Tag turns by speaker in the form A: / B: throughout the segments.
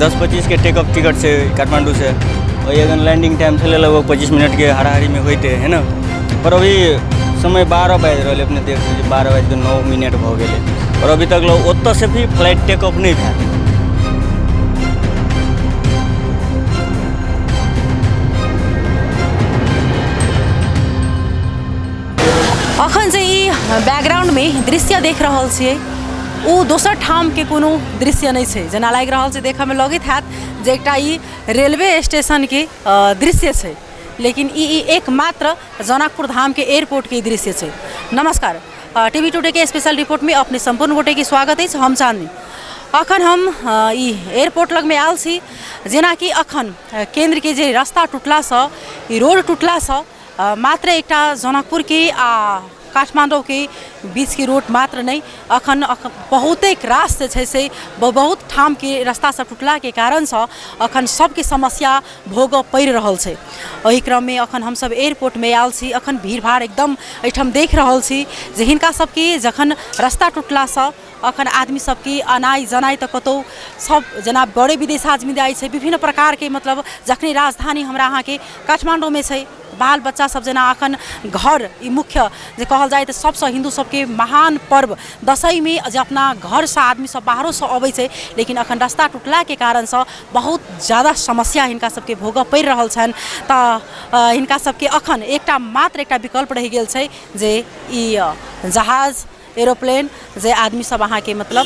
A: 10:25 के take up ticket से काठमांडू से, और ये लैंडिंग टाइम थे लगभग 25 मिनट के हाराहारी में होते है ना। पर अभी समय 12 बज रहा अपने देख लीजिए, 12:09 हो गए और अभी तक लोग ओत से भी फ्लाइट टेकअप नहीं भे।
B: अखन बैकग्राउंड में दृश्य देख रहा छे वो दोसर ठाम के कोनो दृश्य नहीं है, जना लग रहा है देखे में लगित हैत जे एकटा रेलवे स्टेशन के दृश्य है, लेकिन एकमात्र जनकपुर धाम के एयरपोर्ट के दृश्य है। नमस्कार, टीवी टुडे के स्पेशल रिपोर्ट में अपने संपूर्ण गोटे की स्वागत है। हम चांदनी अखन हम एयरपोर्ट लग में आयल छी, जेना कि अखन केंद्र के जे रास्ता टूटला से रोड टूटला से मात्र एकटा जनकपुर के काठमांडू के बीच की रोड मात्र नहीं, अखन बहुत रास से बहुत ठाम के रास्ता सब टूटला के कारण से अखन सबके समस्या भोग पड़ रहा है। वही क्रम में अखन हम सब एयरपोर्ट में आयल छी, अखन भीड़ भाड़ एकदम एठम देख रहा छी जे हिनका सबके जखन रास्ता टूटला से अखन आदमी सबके अनाई जनाई तो कतौ सब जना बड़े विदेश आदमी जाए छै, विभिन्न प्रकार के मतलब जखनी राजधानी हमरा अहाँ के काठमांडू में छै, बाल बच्चा सब जना अखन घर मुख्य जे कहल जाए तो सबसे हिंदू सबके महान पर्व दशई में जे अपना घर से आदमी सब बाहरों से अबै छै, लेकिन अखन रास्ता टूटला के कारण से बहुत ज़्यादा समस्या हिनका सबके भोग पड़ रहा छन। तो हिनका सबके अखन एकटा मात्र एकटा विकल्प रह गेल छै जे जहाज एरोप्लेन जे आदमी सब अहाँ के मतलब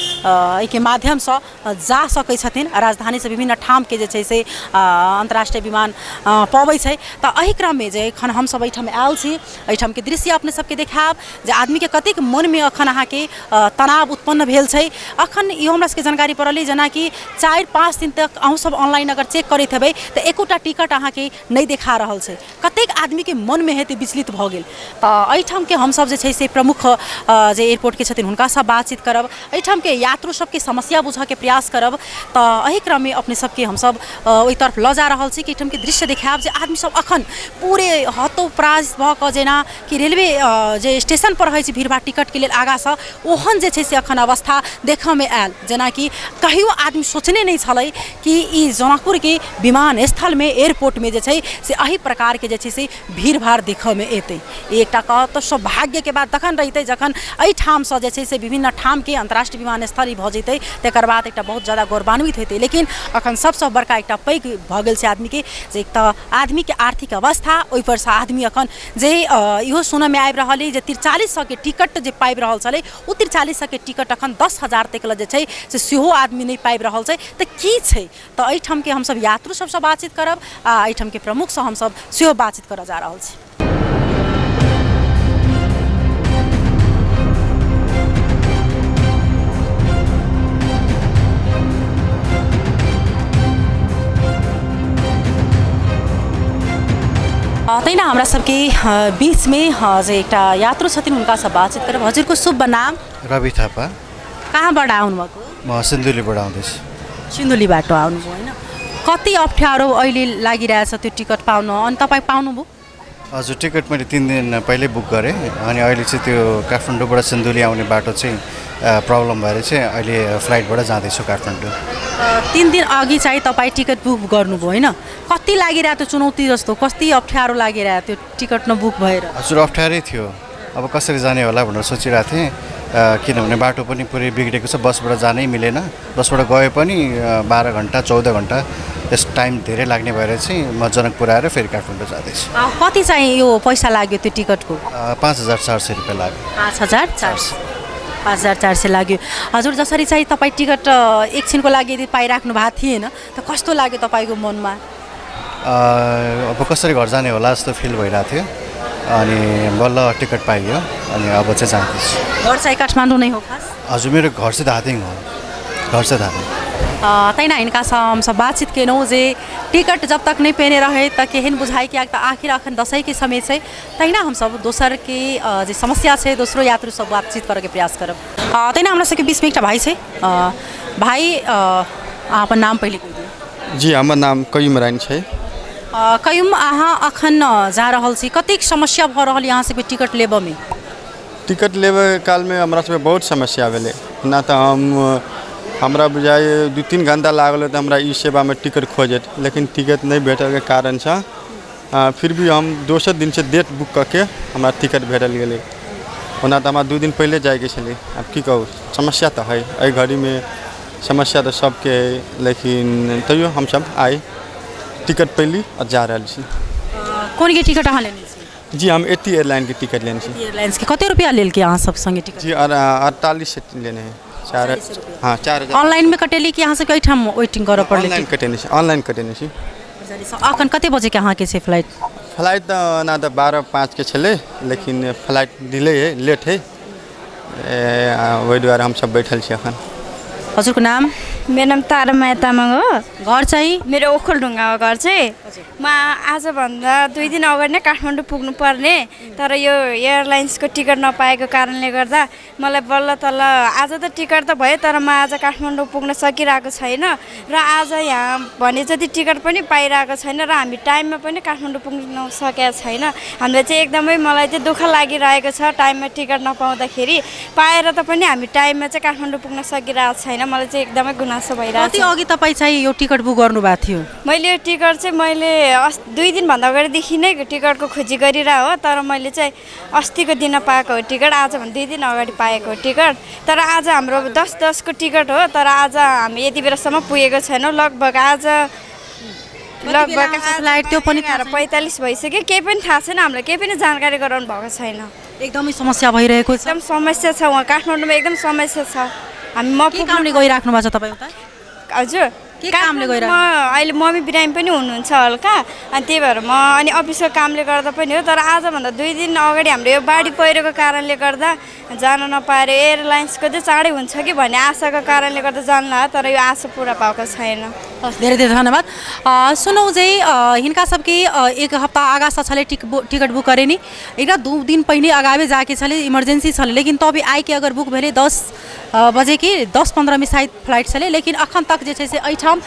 B: के माध्यम से जा सकै छथिन, राजधानी से विभिन्न ठाम के जे छै से अंतर्राष्ट्रीय विमान पबै छै। तो एहि क्रम में जे एखन हम सब एठम आयल छी, एठम के दृश्य अपने सबके देखाब जे आदमी के कतेक मन में अखन अहाँ के तनाव उत्पन्न भेल छै। अखन इहो हमरा सबके जानकारी पड़ल जना कि 4-5 दिन तक अहूँ सब ऑनलाइन अगर चेक करैत हेबै तो एकोटा टिकट अहाँ के नहीं देखा रहल छै, कतेक आदमी के मन में हेतै विचलित भ गेल। एठम के हम सब जे छै से प्रमुख जे एयरपोर्ट के छथिन हुनका सब बातचीत करब, एठम के यात्रु सबके समस्या बुझे के प्रयास करब। तो एहि क्रम में अपने सबके हम सब ओहि तरफ ल जा रहल छी कि एठम के दृश्य देखाब जे आदमी सब अखन पूरे हतोप्राज भ क जेना कि रेलवे जे स्टेशन पर रहै छै भीड़ भाड़ टिकट के लेल आगा से ओहन जे छै से अखन अवस्था देख में आयल, जेना कि कहियो आदमी सोचने नहीं छलै कि ई जनकपुर के विमान स्थल में एयरपोर्ट में जे छै से एहि प्रकार के जे छै से भीड़ भाड़ देख में एतै। एकटा कह तो सौभाग्य के बात तखन रहितै जखन एहि ठाम से जे छै से विभिन्न ठाम के अंतर्राष्ट्रीय विमानस्थल भ जैतै, तकर बाद एकटा बहुत ज़्यादा गौरवान्वित हेतै। लेकिन अखन सबसे बड़का एकटा पैघ भ गेल छै आदमी के जे एक तो आदमी के आर्थिक अवस्था, ओहि पर से आदमी अखन जे इहो सुनय में आबि रहल जे 4300 के टिकट जे पाबि रहल छलै ओ 4300 के टिकट अखन 10,000 तक जे छै से सेहो आदमी नहीं पाबि रहल छै। तो की छै तो एहिठाम के हम सब यात्रु सबसे बातचीत करब आ एहिठाम के प्रमुख से हम सब सेहो बातचीत करऽ जा रहल छी। तैना हमरा सबके बीच में जे एकटा यात्रु छथिन हुनका सब बातचीत करब। हजुर को शुभ नाम?
C: रवि थापा।
B: कहाँबाट आउनुभएको?
C: म सिन्धुलीबाट आउँदैछु।
B: सिन्धुलीबाट आउनुभयो होइन? कति अप्ठ्यारो अहिले लागिरहेछ त्यो टिकट पाउन, अनि तपाईँ पाउनुभयो?
C: हजुर, टिकट मैले 3 दिन पहिले बुक गरेँ, अनि अहिले चाहिँ त्यो काठमाडौँबाट सिन्धुली आउने बाटो चाहिँ प्रब्लम भएर चाहिँ अहिले फ्लाइटबाट जाँदैछु काठमाडौँ।
B: 3 दिन अघि चाहिँ तपाईँ टिकट बुक गर्नुभयो होइन? कति लागिरहेको त्यो चुनौती जस्तो, कति अप्ठ्यारो लागिरहेको त्यो टिकट नबुक भएर?
C: हजुर, अप्ठ्यारै थियो। अब कसरी जाने होला भनेर सोचिरहेको थिएँ, किनभने बाटो पनि पुरै बिग्रेको छ, बसबाट जानै मिलेन। बसबाट गए पनि 12 घन्टा 14 घन्टा त्यस टाइम धेरै लाग्ने भएर चाहिँ म जनकपुर आएर फेरि काठमाडौँ जाँदैछु।
B: कति चाहिँ यो पैसा लाग्यो त्यो टिकटको?
C: 5,400 रुपियाँ लाग्यो।
B: 5,400 लाग्यो। हजुर, जसरी चाहिँ तपाईँ टिकट एकछिनको लागि यदि पाइराख्नु भएको थिएन त कस्तो लाग्यो तपाईँको मनमा?
C: अब कसरी घर जाने होला जस्तो फिल भइरहेको थियो, अनि बल्ल टिकट पाइयो, अनि अब चाहिँ जाँदैछु।
B: घर चाहिँ काठमाडौँ नै हो खास?
C: हजुर, मेरो घर चाहिँ धादिङ हो। घर चाहिँ धादिङ।
B: तैना हिनका से हम सब बातचीत केलहुँ जे टिकट जब तक नहीं पेने रहे त केहन बुझाई कि आखिर अखन दशई के समय है, तहिना हम सब दोसर के जे समस्या है दोसरो यात्रु सब बातचीत करे के प्रयास करब। तहिना हमरा सबके बीच में एक भाई है। भाई अपन नाम पहले कह दियौ।
D: जी, हमर नाम कयूम रानी है।
B: कयूम, अहाँ अखन जा रहल छी, कतेक समस्या भ रहल यहाँ सबके टिकट लेब में?
D: टिकट लेबे काल में हमरा सबके बहुत समस्या भेलै, ना तो हम हमरा बुझाए 2-3 घंटा लागल तो हमरा ई सेवा में टिकट खोजे, लेकिन टिकट नहीं भेटल के कारण से फिर भी हम दोसर दिन से डेट बुक करके हमरा टिकट भेटल गेलै। ओना तो हमरा 2 दिन पहले जाए के छलै। अब की कहूँ, समस्या तो है एहि घड़ी में, समस्या तो सबके है, लेकिन तैयो हम सब आए टिकट पैली और जा रहा छी।
B: कौन के टिकट अहाँ लेने छी?
D: जी हम एटी एयरलाइन के टिकट लेने छी।
B: एयरलाइंस के कते रुपया लेल के अहाँ सब संगे टिकट?
D: जी 48 से लेने हैं। 4,000
B: ऑनलाइन में कटेली कि अहाँ सबके एहिठाम वेटिंग करऽ पड़लै?
D: ऑनलाइन कटेने छी।
B: अखन कते बजे के अहाँ के से फ्लाइट?
D: फ्लाइट तो ना तो 12:05 के छलै, लेकिन फ्लाइट डिले है, लेट है, वही द्वारा हम सब बैठल छी अखन।
B: हजुरको नाम?
E: मेरो नाम तारा माया तामाङ हो।
B: घर चाहिँ?
E: मेरो ओखलढुङ्गा हो घर चाहिँ। म आजभन्दा 2 दिन अगाडि नै काठमाडौँ पुग्नु पर्ने, तर यो एयरलाइन्सको टिकट नपाएको कारणले गर्दा मलाई बल्ल तल्ल आज त टिकट त भयो, तर म आज काठमाडौँ पुग्न सकिरहेको छैन र आज यहाँ भने जति टिकट पनि पाइरहेको छैन र हामी टाइममा पनि काठमाडौँ पुग्न सकेका छैन। हामीलाई चाहिँ एकदमै मलाई चाहिँ दुःख लागिरहेको छ, टाइममा टिकट नपाउँदाखेरि। पाएर त पनि हामी टाइममा चाहिँ काठमाडौँ पुग्न सकिरहेको छैन। मलाई चाहिँ एकदमै गुनासो भइरहेको छ।
B: कति अघि तपाईँ चाहिँ यो टिकट बुक गर्नुभएको थियो?
E: मैले यो टिकट चाहिँ 2 दिनभन्दा अगाडिदेखि नै टिकटको खोजी गरिरह हो, तर मैले चाहिँ अस्तिको दिन पाएको हो टिकट, आजभन्दा 2 दिन अगाडि पाएको हो टिकट। तर आज हाम्रो 10-10 को टिकट हो, तर आज हामी यति बेलासम्म पुगेको छैनौँ। लगभग आज
B: फ्लाइट त्यो पनि
E: 45 भइसक्यो, केही पनि थाहा छैन, हामीलाई केही पनि जानकारी गराउनु भएको छैन।
B: एकदमै समस्या भइरहेको छ।
E: एकदम समस्या छ वहाँ काठमाडौँमा, एकदम समस्या छ। हामी
B: के कामले गइराख्नु भएको छ तपाईँ उता?
E: हजुर
B: के कामले गइरहेको?
E: अहिले मम्मी बिरामी पनि हुनुहुन्छ हल्का, अनि त्यही भएर म अनि अफिसको कामले गर्दा पनि हो। तर आजभन्दा 2 दिन अगाडि हाम्रो यो बाढी पहिरोको कारणले गर्दा जान नपाएर एयरलाइन्सको चाहिँ चाँडै हुन्छ कि भन्ने आशाको कारणले गर्दा जान लाग्यो, तर यो आशा पुरा भएको छैन।
B: धेरै धेरै धन्यवाद। सुनौ चाहिँ हिनका सबके 1 हफ्ता आगा से छले टिकट बुक करे नी, एकरा 2 दिन पहले आगावे जाके छले, इमरजेंसी छले, लेकिन तभी आइ के अगर बुक भेले 10 बजे की 10-15 में शायद फ्लाइट छले, लेकिन अखन तक जे छै से एठाम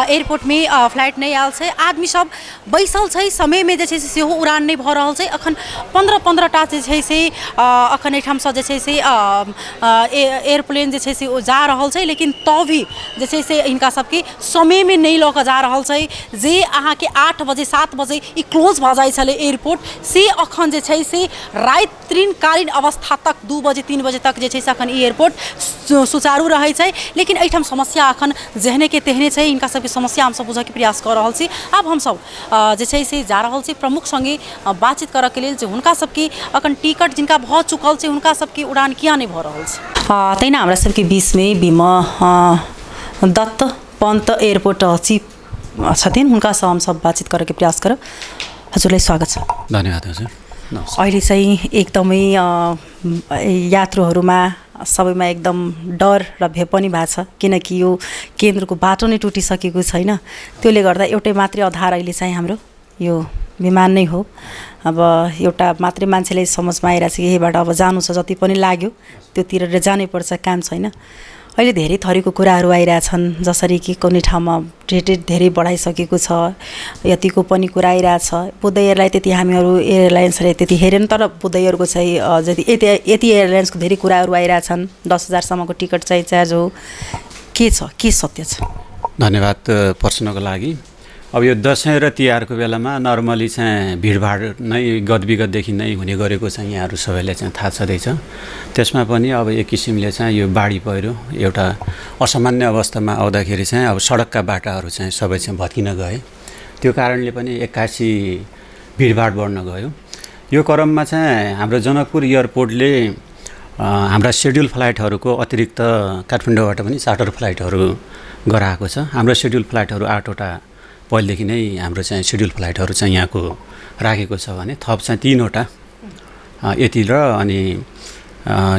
B: एयरपोर्ट में फ्लाइट नहीं आयल छै। आदमी सब बैसल छै, समय में जे छै से सेहो उड़ान नहीं भ रहल छै। अखन 15-15 टा जे छै से अखन एठाम से जे छै से एयरप्लेन जे छै से जा रहल छै, लेकिन तभी जे छै से हिनका सबके समय में नहीं लऽ जा रहल छै। जे अहाँ के 8 बजे 7 बजे ई क्लोज भ जाय छले एयरपोर्ट से अखन जे छै से रात्रिकालीन अवस्था तक 2 बजे 3 बजे तक जे छै से अखन एयरपोर्ट सुचारू रहै छै। लेकिन एठाम समस्या अखन जेहने के तेहने छै, इनका सबके समस्या हम सब बुझे के प्रयास कर रहल छी। अब हम सब जे छै से जा रहल छी प्रमुख संगे बातचीत करऽ के लेल जे हुनका सबके अखन टिकट जिनका भ चुकल छै हुनका सबके उड़ान किया नहीं भ रहल छै। तैना हमरा सबके बीच में बीमा दत्त पंत एयरपोर्ट चीफ छथिन, हुनका से हम सब बातचीत करे के प्रयास करब। हजुरलाई स्वागत छ।
F: धन्यवाद हजुर।
B: अहिले चाहिँ एकदमै यात्रुहरूमा सबैमा एकदम डर र भय पनि भएको छ, किनकि यो केन्द्रको बाटो नै टुटिसकेको छैन। त्यसले गर्दा एउटै मात्रै आधार अहिले चाहिँ हाम्रो यो विमान नै हो। अब एउटा मात्रै मान्छेले समझमा आइरहेछ कि यहीबाट अब जानु छ, जति पनि लाग्यो त्योतिर जानै पर्छ, काम छैन। अहिले धेरै थरीको कुराहरू आइरहेछन्, जसरी कि कुनै ठाउँमा रेट धेरै बढाइसकेको छ, यतिको पनि कुरा आइरहेछ। बुद्ध एयरलाई त्यति हामीहरू एयरलाइन्सले त्यति हेरेन, तर बुद्ध एयरको चाहिँ यति एयरलाइन्सको धेरै कुराहरू आइरहेछन्। 10,000 सम्मको टिकट चाहिँ चार्ज हो, के छ, के सत्य छ?
F: धन्यवाद प्रश्नको लागि। अब यो दसैँ र तिहारको बेलामा नर्मली चाहिँ भिडभाड नै गदबिगतदेखि नै हुने गरेको चाहिँ यहाँहरू सबैले चाहिँ थाहा छँदैछ। त्यसमा पनि अब एक किसिमले चाहिँ यो बाढी पहिरो एउटा असामान्य अवस्थामा आउँदाखेरि चाहिँ अब सडकका बाटाहरू चाहिँ सबै चाहिँ भत्किन गए। त्यो कारणले पनि एक्कासी भिडभाड बढ्न गयो। यो क्रममा चाहिँ हाम्रो जनकपुर एयरपोर्टले हाम्रा सेड्युल फ्लाइटहरूको अतिरिक्त काठमाडौँबाट पनि चार्टर फ्लाइटहरू गराएको छ। हाम्रो सेड्युल फ्लाइटहरू 8वटा पहिलेदेखि नै हाम्रो चाहिँ सेड्युल फ्लाइटहरू चाहिँ यहाँको राखेको छ भने थप चाहिँ 3वटा यति र अनि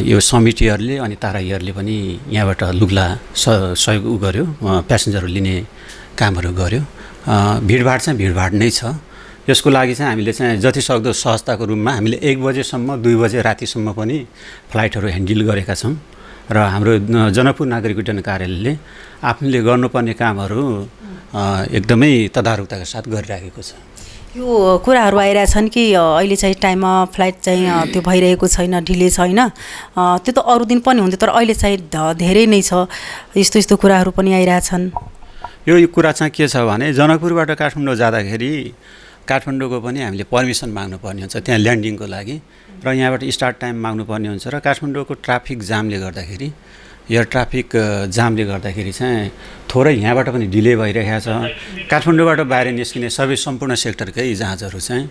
F: यो समिट एयरले अनि तारा एयरले पनि यहाँबाट लुग्ला सहयोग गर्यो, प्यासेन्जरहरू लिने कामहरू गर्यो। भिडभाड चाहिँ भिडभाड नै छ। यसको लागि चाहिँ हामीले चाहिँ जति सक्दो सहजताको रूपमा हामीले 1 बजेसम्म 2 बजे रातिसम्म पनि फ्लाइटहरू ह्यान्डल गरेका छौँ र हाम्रो जनकपुर नागरिक उड्डयन कार्यालयले आफूले गर्नुपर्ने कामहरू एकदमै तदारुकताका साथ गरिरहेको छ।
B: यो कुराहरू आइरहेछन् कि अहिले चाहिँ टाइममा फ्लाइट चाहिँ त्यो भइरहेको छैन, ढिले छैन, त्यो त अरू दिन पनि हुन्थ्यो, तर अहिले चाहिँ धेरै नै छ, यस्तो यस्तो कुराहरू पनि आइरहेछन्।
F: यो कुरा चाहिँ के छ भने जनकपुरबाट काठमाडौँ जाँदाखेरि काठमाडौँको पनि हामीले पर्मिसन माग्नुपर्ने हुन्छ त्यहाँ ल्यान्डिङको लागि, र यहाँबाट स्टार्ट टाइम माग्नुपर्ने हुन्छ, र काठमाडौँको ट्राफिक जामले गर्दाखेरि एयर ट्राफिक जामले गर्दाखेरि चाहिँ थोरै यहाँबाट पनि डिले भइरहेको छ। काठमाडौँबाट बाहिर निस्किने सबै सम्पूर्ण सेक्टरकै जहाजहरू चाहिँ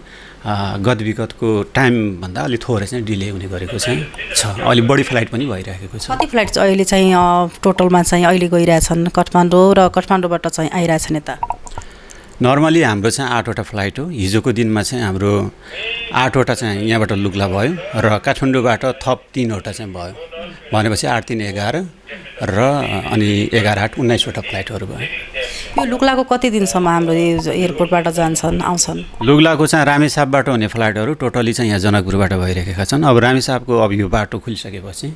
F: गतविगतको टाइमभन्दा अलिक थोरै चाहिँ डिले हुने गरेको चाहिँ छ, अलिक बढी फ्लाइट पनि भइरहेको छ।
B: कति फ्लाइट चाहिँ अहिले चाहिँ टोटलमा चाहिँ अहिले गइरहेछन् काठमाडौँ, र काठमाडौँबाट चाहिँ आइरहेछन् यता?
F: नर्मली हाम्रो चाहिँ 8वटा फ्लाइट हो। हिजोको दिनमा चाहिँ हाम्रो 8वटा चाहिँ यहाँबाट लुक्ला भयो, र काठमाडौँबाट थप 3वटा चाहिँ भयो, भनेपछि 8 3 11 र अनि 11 8 19वटा फ्लाइटहरू भयो।
B: यो लुक्लाको कति दिनसम्म हाम्रो एयरपोर्टबाट जान्छन् आउँछन्?
F: लुक्लाको चाहिँ रामेछापबाट हुने फ्लाइटहरू टोटली चाहिँ यहाँ जनकपुरबाट भइरहेका छन्। अब रामेछापको अब यो बाटो खुलिसकेपछि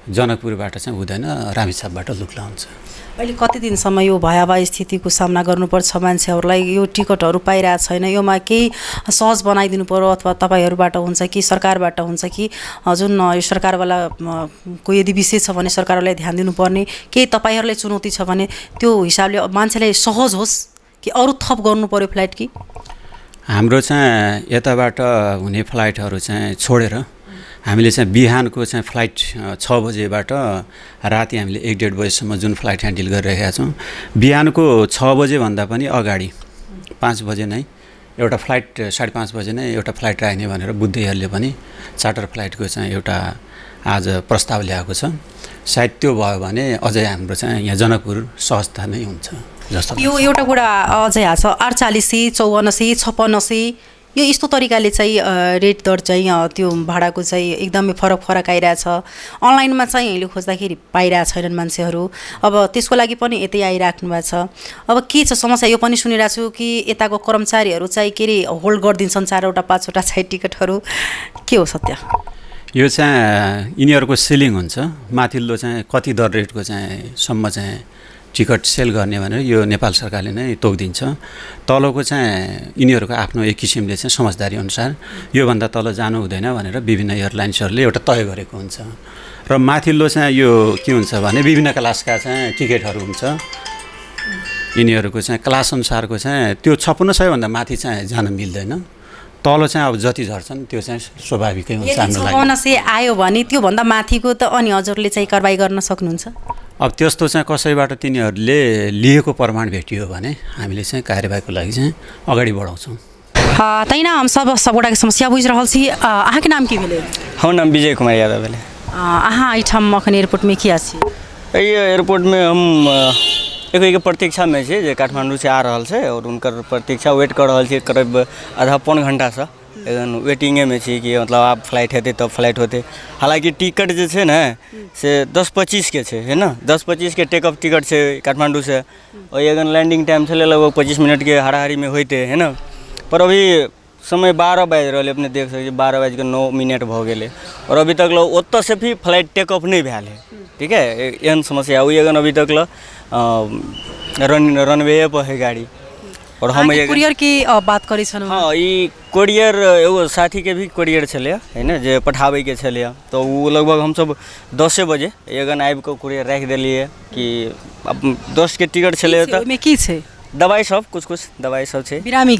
F: जनकपुरबाट चाहिँ हुँदैन, रामेछापबाट लुक्ला हुन्छ।
B: अहिले कति दिनसम्म यो भयावह स्थितिको सामना गर्नुपर्छ मान्छेहरूलाई? यो टिकटहरू पाइरहेको छैन, योमा केही सहज बनाइदिनु पर्यो, अथवा तपाईँहरूबाट हुन्छ कि सरकारबाट हुन्छ कि जुन यो सरकारवाला को यदि विषय छ भने सरकारलाई ध्यान दिनुपर्ने, केही तपाईँहरूलाई चुनौती छ भने त्यो हिसाबले मान्छेलाई सहज होस् कि अरू थप गर्नु पर्यो फ्लाइट कि?
F: हाम्रो चाहिँ यताबाट हुने फ्लाइटहरू चाहिँ छोडेर हामीले चाहिँ बिहानको चाहिँ फ्लाइट 6 बजेबाट राति हामीले 1-1.5 बजेसम्म जुन फ्लाइट ह्यान्डल गरिरहेका छौँ, बिहानको 6 बजेभन्दा पनि अगाडि 5 बजे नै एउटा फ्लाइट 5:30 बजे नै एउटा फ्लाइट राख्ने भनेर बुद्धहरूले पनि चार्टर फ्लाइटको चाहिँ एउटा आज प्रस्ताव ल्याएको छ। सायद त्यो भयो भने अझै हाम्रो चाहिँ यहाँ जनकपुर सहजता नै हुन्छ जस्तो।
B: यो एउटा कुरा अझै आएको छ 4800, 5400, 5600 यो यस्तो तरिकाले चाहिँ रेट दर चाहिँ त्यो भाडाको चाहिँ एकदमै फरक आइरहेछ। अनलाइनमा चाहिँ अहिले खोज्दाखेरि पाइरहेको छैनन् मान्छेहरू, अब त्यसको लागि पनि यतै आइराख्नु भएको छ। अब के छ समस्या यो पनि सुनिरहेको छु कि यताको कर्मचारीहरू चाहिँ के अरे होल्ड गरिदिन्छन् 4वटा 5वटा चाहिँ टिकटहरू, के हो सत्य?
F: यो चाहिँ यिनीहरूको सेलिङ हुन्छ, माथिल्लो चाहिँ कति दर रेटको चाहिँ सम्म चाहिँ टिकट सेल गर्ने भनेर यो नेपाल सरकारले नै तोकिदिन्छ। तलको चाहिँ यिनीहरूको आफ्नो एक किसिमले चाहिँ समझदारी अनुसार योभन्दा तल जानु हुँदैन भनेर विभिन्न एयरलाइन्सहरूले एउटा तय गरेको हुन्छ, र माथिल्लो चाहिँ यो के हुन्छ भने विभिन्न क्लासका चाहिँ टिकटहरू हुन्छ। यिनीहरूको चाहिँ क्लास अनुसारको चाहिँ त्यो 5600भन्दा माथि चाहिँ जान मिल्दैन, तल चाहिँ अब जति झर्छन् त्यो चाहिँ स्वाभाविकै हुन्छ हाम्रो लागि।
B: 5600 आयो भने त्योभन्दा माथिको त अनि हजुरले चाहिँ कारबाही गर्न सक्नुहुन्छ?
F: अब त्यस्तो चाहिँ कसैबाट तिनीहरूले लिएको प्रमाण भेटियो भने हामीले चाहिँ कार्यवाहीको लागि चाहिँ अगाडि बढाउँछौँ।
B: तैना हम सबगोटा के समस्या बुझ रहल छी। अहाँ के नाम की भेले?
A: हम नाम विजय कुमार यादव भेले।
B: अहाँ एहिठाम अखन एयरपोर्ट में किया छी?
A: एयरपोर्ट में हम एक प्रतीक्षा में छे जे काठमांडू से आ रहल छे और उनकर प्रतीक्षा वेट कर रहल छे करीब आधा पौन घंटा से। एकदम वेटिंगे में छी कि मतलब आप फ्लाइट हेते तब फ्लाइट होते। हालांकि टिकट जो है ना से 10:25 के छे है ना, 10:25 के टेक ऑफ टिकट से काठमांडू से, और ये लैंडिंग टाइम चले लगभग 25 मिनट के हाराहारी में होते है ना। पर अभी समय 12 बज रहा अपने देख सकते 12:09 भ गए और अभी तक ओत से भी फ्लाइट टेक ऑफ नहीं भैल है। ठीक है, एहन समस्या हुई अभी तक रनवे पर है गाड़ी। और हम
B: कुरियर की बात करी छन।
A: हाँ, ये कुरियर एगो साथी के भी कुरियर चले है ना जे पठावे के चले, तो वो लगभग हम सब 10 बजे एगन आबि के कुरियर रख दिलिए कि अब 10 के टिकट चले तो
B: में की छे
A: दवाई सब कुछ दवाई सब छे
B: बिरामी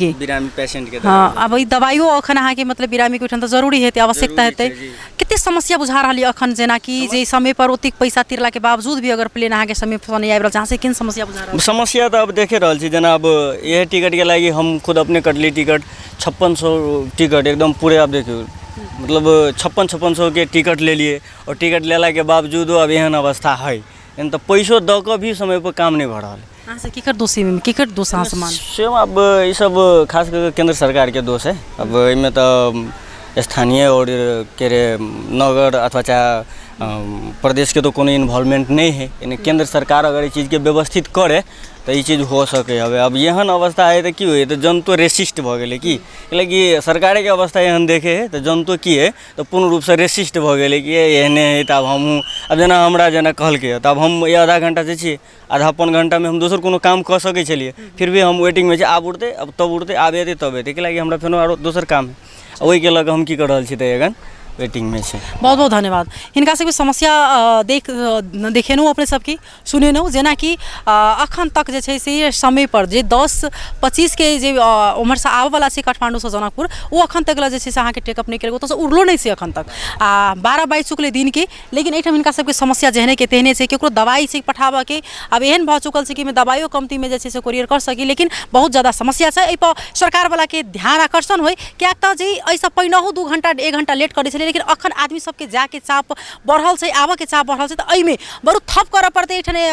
A: पेशेंट के।
B: हाँ, अब ई दवाइयो अखन अहाँ के मतलब बिरामी के उठन तो जरूरी हेते, आवश्यकता हेते। कितने समस्या बुझा रही अखन जेना कि जे समय पर ओतिक पैसा तिरला के बावजूद भी अगर प्लेन अहाँ के समय पर नहीं आबि रहल जहाँ से किन समस्या बुझा रहल?
A: समस्या तो अब देखे रहल छी जेना अब यह टिकट के लागि हम खुद अपने कटली टिकट 5600 टिकट एकदम पूरे आप देखियो मतलब 5600 के टिकट ले लिए, और टिकट लेला के बावजूद अब एहन अवस्था है तो पैसो द के भी समय पर काम नहीं भ रहा है।
B: कीकर दोष समान
A: सेम अब ये सब खास करके केंद्र सरकार के दोष है। अब इनमें तो स्थानीय और के नगर अथवा चाहे प्रदेश के तो कोनो इन्वॉल्वमेंट नहीं है, यानी केंद्र सरकार अगर ये चीज़ के व्यवस्थित करे तो ये चीज़ हो सके। हवे अब एहन अवस्था है तो की हुए तो जन तो रेसिस्ट भ गए कि सरकार के अवस्था एहन देखे है तो जन तो की है तो पूर्ण रूप से रेसिस्ट भ गए कि एहने है तो अब हम अब जना हमरा जना कहलके तो अब हम ये आधा घंटा से छे, आधा पौन घंटा में हम दोसर कोनो काम कर सके छलिए, फिर भी हम वेटिंग में आब उड़ते अब तब उड़ते आब एते तब एते कि हमरा फेनो आरो दोसर काम है, वही के लग हम की कर रहल छी त एगन वेटिंग में छे।
B: बहुत बहुत धन्यवाद। इनका से भी समस्या देखेनू अपने सबकी सुनेनू जेना कि अखन तक जे छै से समय पर जे 10-25 के जे उम्र से आबे वाला छै काठमांडू से जनकपुर वो अखन तक जे छै से अहाँ के टेकअप नहीं केलको तो उड़लो नहीं छै अखन तक 12-22 चुकले दिन के, लेकिन एठम इनका सबके समस्या जेहने के तेहने छै, केकरो दवाई छै पठाबे के अब एहन भ चुकल छै कि में दवाइयो कमती में जे छै से कोरियर कर सकी, लेकिन बहुत ज़्यादा समस्या छै। एहि पर सरकार वाला के ध्यान आकर्षण होय क्या त जे ऐसा पहिनहु 2 घंटा 1 घंटा लेट करे छले, लेकिन अखन आदमी सबके जाके चाप बढ़ल छै, आबे के चाप बढ़ल छै तो एहिमे बरु थप कर पड़ते एठने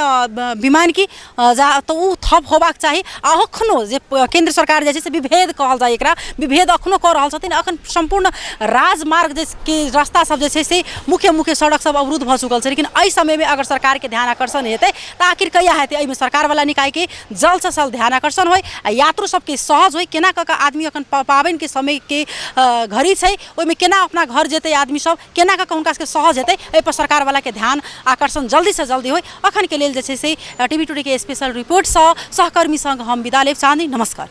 B: विमान की जा तो उ थप होबाक चाही। अखनो जे केंद्र सरकार जे छै से विभेद कहल जाय एकरा विभेद अखनो कर रहल छथिन। अखन संपूर्ण राजमार्ग जे के रास्ता सब जे छै से मुख्य सड़क सब अवरुद्ध भ चुकल छै, लेकिन एहि समय में अगर सरकार के ध्यान आकर्षण हेतै तो आखिर कहिया हेतै? एहिमे सरकार वाला निकाय के जल्द से जल्द ध्यान आकर्षण होय, यात्रु सबके सहज होय, केना क आदमी अखन पाबनि के समय के घड़ी छै ओहिमे केना अपना घर जेतै आदमी सब, केना क हुनका सबके सहज हेतै, एहि पर सरकार वाला के ध्यान आकर्षण जल्दी से जल्दी होय। अखन के लेल जे छै से टीवी टुडे के स्पेशल रिपोर्ट सहकर्मी संग हम विदा लेब। चाँदी नमस्कार।